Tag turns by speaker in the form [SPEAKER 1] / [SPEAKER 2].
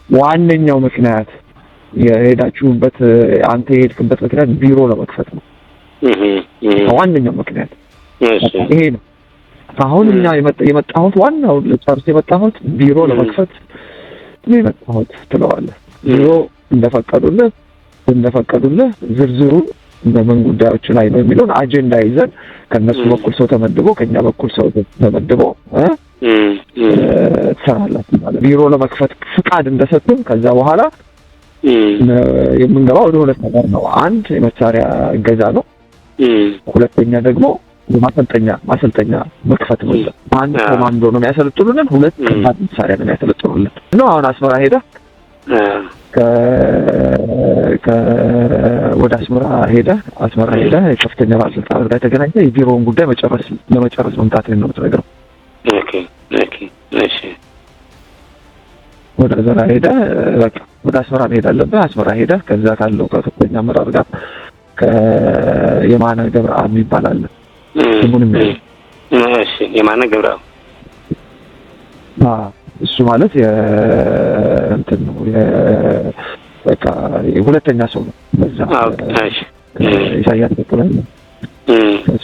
[SPEAKER 1] ዋነኛው ምክንያት የሄዳችሁበት፣ አንተ የሄድክበት ምክንያት ቢሮ ለመክፈት ነው። ዋነኛው ምክንያት ይሄ ነው። አሁን እኛ የመጣሁት ዋናው ልጨርስ የመጣሁት ቢሮ ለመክፈት ነው የመጣሁት ትለዋለህ። ቢሮ እንደፈቀዱልህ ዝርዝሩ በምን ጉዳዮች ላይ ነው የሚለውን አጀንዳ ይዘን ከነሱ በኩል ሰው ተመድቦ ከኛ በኩል ሰው ተመድቦ ትሰራላችሁ ማለት። ቢሮ ለመክፈት ፍቃድ እንደሰጡን ከዛ በኋላ የምንገባው ወደ ሁለት ነገር ነው። አንድ የመሳሪያ እገዛ ነው። ሁለተኛ ደግሞ ማሰልጠኛ መክፈት ነው። አንድ ኮማንዶ ነው የሚያሰለጥኑልን፣ ሁለት ከባድ መሳሪያ ነው የሚያሰለጥኑልን ነው። አሁን አስመራ ሄደህ ወደ አስመራ ሄደህ ከፍተኛ ባለስልጣናት ጋር ተገናኝተህ የቢሮውን ጉዳይ ለመጨረስ መምጣት ነው የምትነግረው።
[SPEAKER 2] Okay፣ እሺ።
[SPEAKER 1] ወደ አስመራ ሄደህ፣ በቃ ወደ አስመራ መሄድ አለብህ። አስመራ ሄደህ ከዛ ካለው ከከፍተኛ አመራር ጋር፣ ከየማነ ገብረአብ የሚባል አለ። ስሙንም
[SPEAKER 2] እሺ፣ የማነ ገብረአብ።
[SPEAKER 1] እሱ ማለት እንትን ነው፣ በቃ ሁለተኛ ሰው ነው። በዛ ኢሳያስ በኩል